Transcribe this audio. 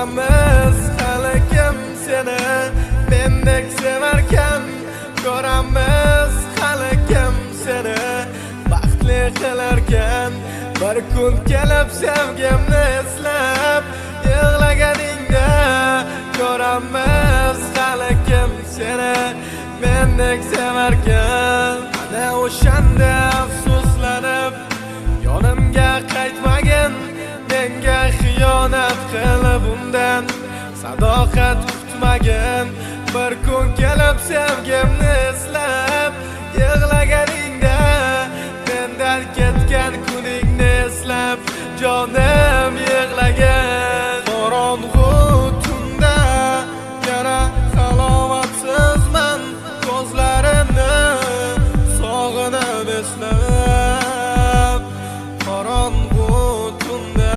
Ko'ramiz hali kim seni mendek sevarkan. Ko'ramiz hali kim seni baxtli qilarkan. Bir kun kelib sevgimni eslab yig'laganingda, ko'ramiz hali kim seni mendek sevarkan. Ana o'shanda afsuslanib yonimga qaytmagin, menga xiyonat qilib undan sadoqat kutmagin. Bir kun kelib sevgimni eslab yig'laganingda, mendan ketgan kuningni eslab, jonim.